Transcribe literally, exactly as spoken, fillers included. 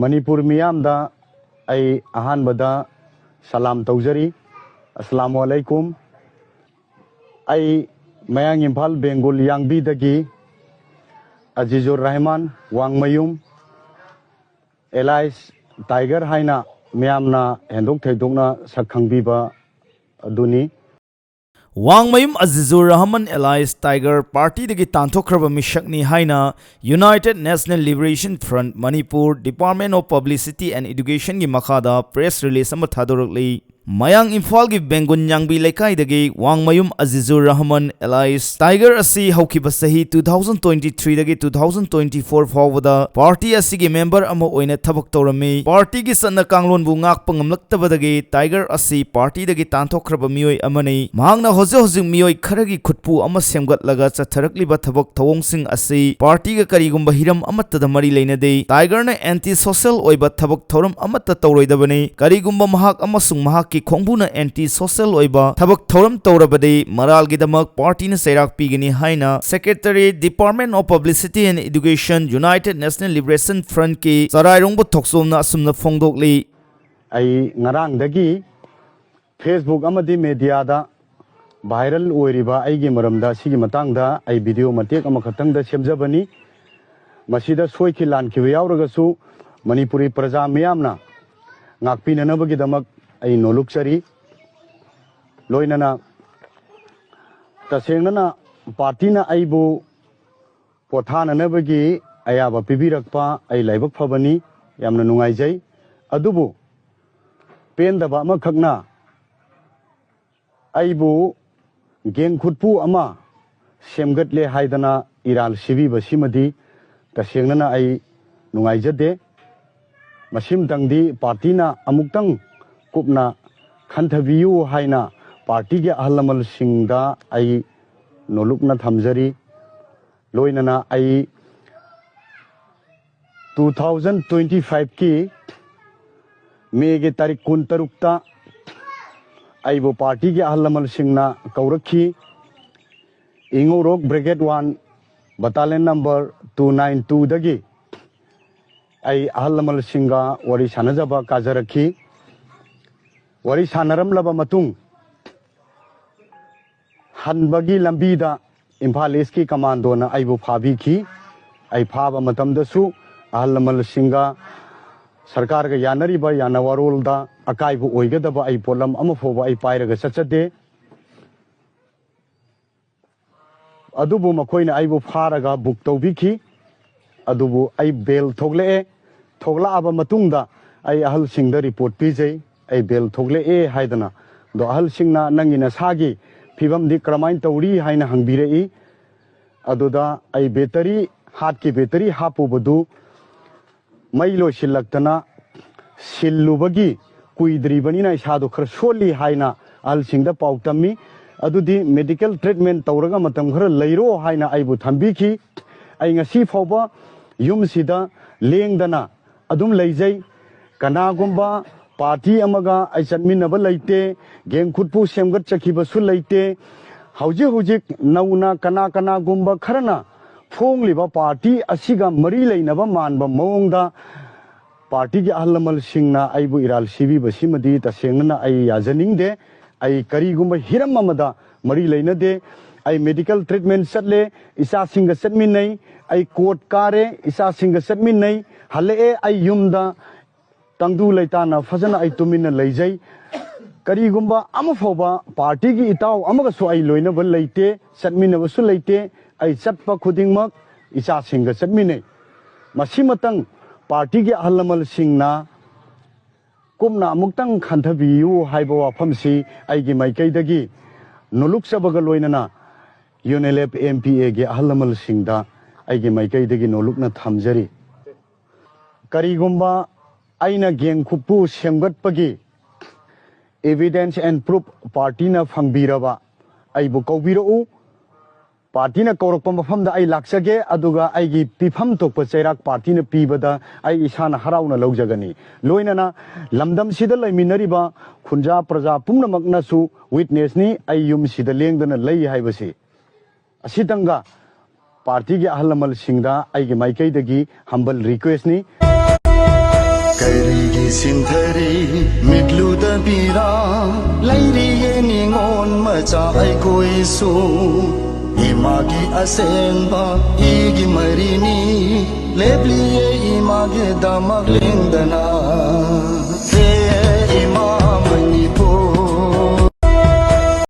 ꯃꯅꯤꯄꯨꯔ ꯃꯤꯌꯥꯝꯗ ꯑꯩ ꯑꯍꯥꯟꯕꯗ ꯁꯂꯥꯝ ꯇꯧꯖꯔꯤ꯫ ꯑꯁꯂꯥꯃꯨ ꯑꯂꯩꯀꯨꯝ꯫ ꯑꯩ ꯃꯌꯥꯡ ꯏꯝꯐꯥꯜ ꯕꯦꯡꯒꯨꯜ ꯌꯥꯡꯕꯤꯗꯒꯤ ꯑꯖꯤꯖꯨꯔ ꯔꯍꯃꯥꯟ ꯋꯥꯡꯃꯌꯨꯝ, ꯑꯦꯂꯥꯏꯁ ꯇꯥꯏꯒꯔ ꯍꯥꯏꯅ ꯃꯤꯌꯥꯝꯅ ꯍꯦꯟꯗꯣꯛ ꯊꯣꯏꯗꯣꯛꯅ ꯁꯛ ꯈꯪꯕꯤꯕ ꯑꯗꯨꯅꯤ꯫ ꯋꯥꯡꯃꯌꯨꯝ ꯑꯖꯤꯖꯨꯔ ꯔꯍꯃꯟ ꯑꯦꯂꯥꯏꯁ ꯇꯥꯏꯒꯔ ꯄꯥꯔꯇꯤꯗꯒꯤ ꯇꯥꯟꯊꯣꯛꯈ꯭ꯔꯕ ꯃꯤꯁꯛꯅꯤ ꯍꯥꯏꯅ United National Liberation Front Manipur, Department of Publicity and Educationꯒꯤ ꯃꯈꯥꯗ ꯄ꯭ꯔꯦꯁ ꯔꯤꯂꯤꯖ ꯑꯃ ꯊꯥꯗꯣꯔꯛꯂꯤ꯫ ꯃꯌꯥꯡ ꯏꯝꯐꯥꯜꯒꯤ ꯕꯦꯡꯒꯨꯟ ꯌꯥꯡꯕꯤ ꯂꯩꯀꯥꯏꯗꯒꯤ ꯋꯥꯡꯃꯌꯨꯝ ꯑꯖꯤꯖꯨꯔ ꯔꯍꯃꯟ ꯑꯦꯂꯥꯏꯁ ꯇꯥꯏꯒꯔ ꯑꯁꯤ ꯍꯧꯈꯤꯕ ꯆꯍꯤ two thousand twenty threeꯗꯒꯤ two thousand twenty four ꯐꯥꯎꯕꯗ ꯄꯥꯔꯇꯤ ꯑꯁꯤꯒꯤ ꯃꯦꯝꯕꯔ ꯑꯃ ꯑꯣꯏꯅ ꯊꯕꯛ ꯇꯧꯔꯝꯃꯤ꯫ ꯄꯥꯔꯇꯤꯒꯤ ꯆꯠꯅ ꯀꯥꯡꯂꯣꯟꯕꯨ ꯉꯥꯛꯄ ꯉꯝꯂꯛꯇꯕꯗꯒꯤ ꯇꯥꯏꯒꯔ ꯑꯁꯤ ꯄꯥꯔꯇꯤꯗꯒꯤ ꯇꯥꯟꯊꯣꯛꯈ꯭ꯔꯕ ꯃꯤꯑꯣꯏ ꯑꯃꯅꯤ꯫ ꯃꯍꯥꯛꯅ ꯍꯧꯖꯤꯛ ꯍꯧꯖꯤꯛ ꯃꯤꯑꯣꯏ ꯈꯔꯒꯤ ꯈꯨꯠꯄꯨ ꯑꯃ ꯁꯦꯝꯒꯠꯂꯒ ꯆꯠꯊꯔꯛꯂꯤꯕ ꯊꯕꯛ ꯊꯧꯑꯣꯡꯁꯤꯡ ꯑꯁꯤ ꯄꯥꯔꯇꯤꯒ ꯀꯔꯤꯒꯨꯝꯕ ꯍꯤꯔꯝ ꯑꯃꯠꯇꯗ ꯃꯔꯤ ꯂꯩꯅꯗꯦ꯫ ꯇꯥꯏꯒꯔꯅ ꯑꯦꯟꯇꯤ ꯁꯣꯁꯦꯜ ꯑꯣꯏꯕ ꯊꯕꯛ ꯊꯧꯔꯝ ꯑꯃꯠꯇ ꯇꯧꯔꯣꯏꯗꯕꯅꯤ꯫ ꯀꯔꯤꯒꯨꯝꯕ ꯃꯍꯥꯛ ꯑꯃꯁꯨꯡ ꯃꯍꯥꯛꯀꯤ ꯈꯣꯡꯕꯨꯅ ꯑꯦꯟꯇꯤ ꯁꯣꯁꯦꯜ ꯑꯣꯏꯕ ꯊꯕꯛ ꯊꯧꯔꯝ ꯇꯧꯔꯕꯗꯤ ꯃꯔꯥꯜꯒꯤꯗꯃꯛ ꯄꯥꯔꯇꯤꯅ ꯆꯩꯔꯥꯛ ꯄꯤꯒꯅꯤ ꯍꯥꯏꯅ Secretary, Department of Publicity and Education, United National Liberation Frontꯀꯤ ꯆꯔꯥꯏꯔꯣꯡꯕ ꯊꯣꯛꯆꯣꯝꯅ ꯑꯁꯨꯝꯅ ꯐꯣꯡꯗꯣꯛꯂꯤ꯫ ꯑꯩ ꯉꯔꯥꯡꯗꯒꯤ Facebook ꯑꯃꯗꯤ ꯃꯦꯗꯤꯌꯥꯗ ꯚꯥꯏꯔꯦꯜ ꯑꯣꯏꯔꯤꯕ ꯑꯩꯒꯤ ꯃꯔꯝꯗ ꯁꯤꯒꯤ ꯃꯇꯥꯡꯗ ꯑꯩ ꯚꯤꯗꯤꯑꯣ ꯃꯇꯦꯛ ꯑꯃꯈꯛꯇꯪꯗ ꯁꯦꯝꯖꯕꯅꯤ꯫ ꯃꯁꯤꯗ ꯁꯣꯏꯈꯤ ꯂꯥꯟꯈꯤꯕ ꯌꯥꯎꯔꯒꯁꯨ ꯃꯅꯤꯄꯨꯔꯤ ꯄ꯭ꯔꯖꯥ ꯃꯤꯌꯥꯝꯅ ꯉꯥꯛꯄꯤꯅꯅꯕꯒꯤꯗꯃꯛ ꯑꯩ ꯅꯣꯂꯨꯛꯆꯔꯤ꯫ ꯂꯣꯏꯅꯅ ꯇꯁꯦꯡꯅꯅ ꯄꯥꯔꯇꯤꯅ ꯑꯩꯕꯨ ꯄꯣꯊꯥꯅꯅꯕꯒꯤ ꯑꯌꯥꯕ ꯄꯤꯕꯤꯔꯛꯄ ꯑꯩ ꯂꯥꯏꯕꯛ ꯐꯕꯅꯤ, ꯌꯥꯝꯅ ꯅꯨꯡꯉꯥꯏꯖꯩ꯫ ꯑꯗꯨꯕꯨ ꯄꯦꯟꯗꯕ ꯑꯃꯈꯛꯅ ꯑꯩꯕꯨ ꯒꯦꯡ ꯈꯨꯠꯄꯨ ꯑꯃ ꯁꯦꯝꯒꯠꯂꯦ ꯍꯥꯏꯗꯅ ꯏꯔꯥꯜ ꯁꯤꯕꯤꯕꯁꯤꯃꯗꯤ ꯇꯁꯦꯡꯅꯅ ꯑꯩ ꯅꯨꯡꯉꯥꯏꯖꯗꯦ꯫ ꯃꯁꯤꯃꯇꯪꯗꯤ ꯄꯥꯔꯇꯤꯅ ꯑꯃꯨꯛꯇꯪ ꯀꯨꯞꯅ ꯈꯟꯊꯕꯤꯌꯨ ꯍꯥꯏꯅ ꯄꯥꯔꯇꯤꯒꯤ ꯑꯍꯜ ꯂꯃꯟꯁꯤꯡꯗ ꯑꯩ ꯅꯣꯂꯨꯛꯅ ꯊꯝꯖꯔꯤ꯫ ꯂꯣꯏꯅꯅ ꯑꯩ two thousand twenty fiveꯀꯤ ꯃꯦꯒꯤ ꯇꯥꯔꯤꯛ ꯀꯨꯟꯇꯔꯨꯛꯇ ꯑꯩꯕꯨ ꯄꯥꯔꯇꯤꯒꯤ ꯑꯍꯜ ꯂꯃꯟꯁꯤꯡꯅ ꯀꯧꯔꯛꯈꯤ꯫ ꯏꯉꯧꯔꯣꯛ Brigade One, Battalion number two nine twoꯗꯒꯤ ꯑꯩ ꯑꯍꯜ ꯂꯃꯟꯁꯤꯡꯒ ꯋꯥꯔꯤ ꯁꯥꯟꯅꯖꯕ ꯀꯥꯖꯔꯛꯈꯤ꯫ ꯋꯥꯔꯤ ꯁꯥꯟꯅꯔꯝꯂꯕ ꯃꯇꯨꯡ, ꯍꯟꯕꯒꯤ ꯂꯝꯕꯤꯗ ꯏꯝꯐꯥꯜ ꯏꯁꯀꯤ ꯀꯃꯥꯟꯗꯣꯅ ꯑꯩꯕꯨ ꯐꯥꯕꯤꯈꯤ꯫ ꯑꯩ ꯐꯥꯕ ꯃꯇꯝꯗꯁꯨ ꯑꯍꯜ ꯂꯃꯟꯁꯤꯡꯒ ꯁꯔꯀꯥꯔꯒ ꯌꯥꯅꯔꯤꯕ ꯌꯥꯅꯋꯥꯔꯣꯜꯗ ꯑꯀꯥꯏꯕ ꯑꯣꯏꯒꯗꯕ ꯑꯩ ꯄꯣꯠꯂꯝ ꯑꯃ ꯐꯥꯎꯕ ꯑꯩ ꯄꯥꯏꯔꯒ ꯆꯠꯆꯗꯦ꯫ ꯑꯗꯨꯕꯨ ꯃꯈꯣꯏꯅ ꯑꯩꯕꯨ ꯐꯥꯔꯒ ꯕꯨꯛ ꯇꯧꯕꯤꯈꯤ꯫ ꯑꯗꯨꯕꯨ ꯑꯩ ꯕꯦꯜ ꯊꯣꯛꯂꯛꯑꯦ꯫ ꯊꯣꯛꯂꯛꯑꯕ ꯃꯇꯨꯡꯗ ꯑꯩ ꯑꯍꯜꯁꯤꯡꯗ ꯔꯤꯄꯣꯔꯠ ꯄꯤꯖꯩ, ꯑꯩ ꯕꯦꯜ ꯊꯣꯛꯂꯛꯑꯦ ꯍꯥꯏꯗꯅ꯫ ꯑꯗꯣ ꯑꯍꯜꯁꯤꯡꯅ "ꯅꯪꯒꯤ ꯅꯁꯥꯒꯤ ꯐꯤꯕꯝꯗꯤ ꯀꯔꯝꯍꯥꯏꯅ ꯇꯧꯔꯤ?" ꯍꯥꯏꯅ ꯍꯪꯕꯤꯔꯛꯏ꯫ ꯑꯗꯨꯗ ꯑꯩ ꯕꯦꯇꯔꯤ, ꯍꯥꯠꯀꯤ ꯕꯦꯇꯔꯤ ꯍꯥꯞꯄꯨꯕꯗꯨ ꯃꯩ ꯂꯣꯏꯁꯤꯜꯂꯛꯇꯅ ꯁꯤꯜꯂꯨꯕꯒꯤ ꯀꯨꯏꯗ꯭ꯔꯤꯕꯅꯤꯅ ꯏꯁꯥꯗꯣ ꯈꯔ ꯁꯣꯜꯂꯤ ꯍꯥꯏꯅ ꯑꯍꯜꯁꯤꯡꯗ ꯄꯥꯎ ꯇꯝꯃꯤ꯫ ꯑꯗꯨꯗꯤ ꯃꯦꯗꯤꯀꯦꯜ ꯇ꯭ꯔꯤꯠꯃꯦꯟ ꯇꯧꯔꯒ ꯃꯇꯝ ꯈꯔ ꯂꯩꯔꯣ ꯍꯥꯏꯅ ꯑꯩꯕꯨ ꯊꯝꯕꯤꯈꯤ꯫ ꯑꯩ ꯉꯁꯤ ꯐꯥꯎꯕ ꯌꯨꯝꯁꯤꯗ ꯂꯦꯡꯗꯅ ꯑꯗꯨꯝ ꯂꯩꯖꯩ꯫ ꯀꯅꯥꯒꯨꯝꯕ ꯄꯥꯔꯇꯤ ꯑꯃꯒ ꯑꯩ ꯆꯠꯃꯤꯟꯅꯕ ꯂꯩꯇꯦ, ꯒꯦꯡ ꯈꯨꯠꯄꯨ ꯁꯦꯝꯒꯠꯆꯈꯤꯕꯁꯨ ꯂꯩꯇꯦ꯫ ꯍꯧꯖꯤꯛ ꯍꯧꯖꯤꯛ ꯅꯧꯅ ꯀꯅꯥ ꯀꯅꯥꯒꯨꯝꯕ ꯈꯔꯅ ꯐꯣꯡꯂꯤꯕ ꯄꯥꯔꯇꯤ ꯑꯁꯤꯒ ꯃꯔꯤ ꯂꯩꯅꯕ ꯃꯥꯟꯕ ꯃꯑꯣꯡꯗ ꯄꯥꯔꯇꯤꯒꯤ ꯑꯍꯜ ꯂꯃꯟꯁꯤꯡꯅ ꯑꯩꯕꯨ ꯏꯔꯥꯜ ꯁꯤꯕꯤꯕꯁꯤꯃꯗꯤ ꯇꯁꯦꯡꯅꯅ ꯑꯩ ꯌꯥꯖꯅꯤꯡꯗꯦ꯫ ꯑꯩ ꯀꯔꯤꯒꯨꯝꯕ ꯍꯤꯔꯝ ꯑꯃꯗ ꯃꯔꯤ ꯂꯩꯅꯗꯦ꯫ ꯑꯩ ꯃꯦꯗꯤꯀꯦꯜ ꯇ꯭ꯔꯤꯠꯃꯦꯟ ꯆꯠꯂꯦ, ꯏꯆꯥꯁꯤꯡꯒ ꯆꯠꯃꯤꯟꯅꯩ꯫ ꯑꯩ ꯀꯣꯔꯠ ꯀꯥꯔꯦ, ꯏꯆꯥꯁꯤꯡꯒ ꯆꯠꯃꯤꯟꯅꯩ꯫ ꯍꯜꯂꯛꯑꯦ ꯑꯩ ꯌꯨꯝꯗ, ꯇꯪꯗꯨ ꯂꯩꯇꯥꯅ ꯐꯖꯅ ꯑꯩ ꯇꯨꯃꯤꯟꯅ ꯂꯩꯖꯩ꯫ ꯀꯔꯤꯒꯨꯝꯕ ꯑꯃ ꯐꯥꯎꯕ ꯄꯥꯔꯇꯤꯒꯤ ꯏꯇꯥꯎ ꯑꯃꯒꯁꯨ ꯑꯩ ꯂꯣꯏꯅꯕ ꯂꯩꯇꯦ, ꯆꯠꯃꯤꯟꯅꯕꯁꯨ ꯂꯩꯇꯦ꯫ ꯑꯩ ꯆꯠꯄ ꯈꯨꯗꯤꯡꯃꯛ ꯏꯆꯥꯁꯤꯡꯒ ꯆꯠꯃꯤꯟꯅꯩ꯫ ꯃꯁꯤꯃꯇꯪ ꯄꯥꯔꯇꯤꯒꯤ ꯑꯍꯜ ꯂꯃꯟꯁꯤꯡꯅ ꯀꯨꯞꯅ ꯑꯃꯨꯛꯇꯪ ꯈꯟꯊꯕꯤꯌꯨ ꯍꯥꯏꯕ ꯋꯥꯐꯝꯁꯤ ꯑꯩꯒꯤ ꯃꯥꯏꯀꯩꯗꯒꯤ ꯅꯣꯂꯨꯛꯆꯕꯒ ꯂꯣꯏꯅꯅ ꯌꯨꯅꯦꯂꯦꯞ ꯑꯦꯝ ꯄꯤ ꯑꯦꯒꯤ ꯑꯍꯜ ꯂꯃꯟꯁꯤꯡꯗ ꯑꯩꯒꯤ ꯃꯥꯏꯀꯩꯗꯒꯤ ꯅꯣꯂꯨꯛꯅ ꯊꯝꯖꯔꯤ꯫ ꯀꯔꯤꯒꯨꯝꯕ ꯑꯩꯅ ꯒꯦꯡ ꯈꯨꯠꯄꯨ ꯁꯦꯝꯒꯠꯄꯒꯤ evidence and proof ꯄꯥꯔꯇꯤꯅ ꯐꯪꯕꯤꯔꯕ ꯑꯩꯕꯨ ꯀꯧꯕꯤꯔꯛꯎ꯫ ꯄꯥꯔꯇꯤꯅ ꯀꯧꯔꯛꯄ ꯃꯐꯝꯗ ꯑꯩ ꯂꯥꯛꯆꯒꯦ, ꯑꯗꯨꯒ ꯑꯩꯒꯤ ꯄꯤꯐꯝ ꯊꯣꯛꯄ ꯆꯩꯔꯥꯛ ꯄꯥꯔꯇꯤꯅ ꯄꯤꯕꯗ ꯑꯩ ꯏꯁꯥꯅ ꯍꯔꯥꯎꯅ ꯂꯧꯖꯒꯅꯤ꯫ ꯂꯣꯏꯅꯅ ꯂꯝꯗꯝꯁꯤꯗ ꯂꯩꯃꯤꯟꯅꯔꯤꯕ ꯈꯨꯟꯖꯥ ꯄ꯭ꯔꯖꯥ ꯄꯨꯝꯅꯃꯛꯅꯁꯨ ꯋꯤꯠꯅꯦꯁꯅꯤ, ꯑꯩ ꯌꯨꯝꯁꯤꯗ ꯂꯦꯡꯗꯅ ꯂꯩ ꯍꯥꯏꯕꯁꯤ꯫ ꯑꯁꯤꯇꯪꯒ ꯄꯥꯔꯇꯤꯒꯤ ꯑꯍꯜ ꯂꯃꯟꯁꯤꯡꯗ ꯑꯩꯒꯤ ꯃꯥꯏꯀꯩꯗꯒꯤ humble requestꯅꯤ꯫ ꯁꯤꯟꯊꯔꯤ ꯃꯤꯠꯂꯨꯗꯕꯤꯔꯥ ꯂꯩꯔꯤꯌꯦ ꯅꯤꯉꯣꯜ ꯃꯆꯥ ꯑꯩꯈꯣꯏꯁꯨ꯫ ꯏꯃꯥꯒꯤ ꯑꯁꯦꯡꯕ ꯏꯒꯤ ꯃꯔꯤꯅꯤ꯫ ꯂꯦꯞꯂꯤꯌꯦ ꯏꯃꯥꯒꯤꯗꯃꯛ ꯂꯦꯡꯗꯅ꯫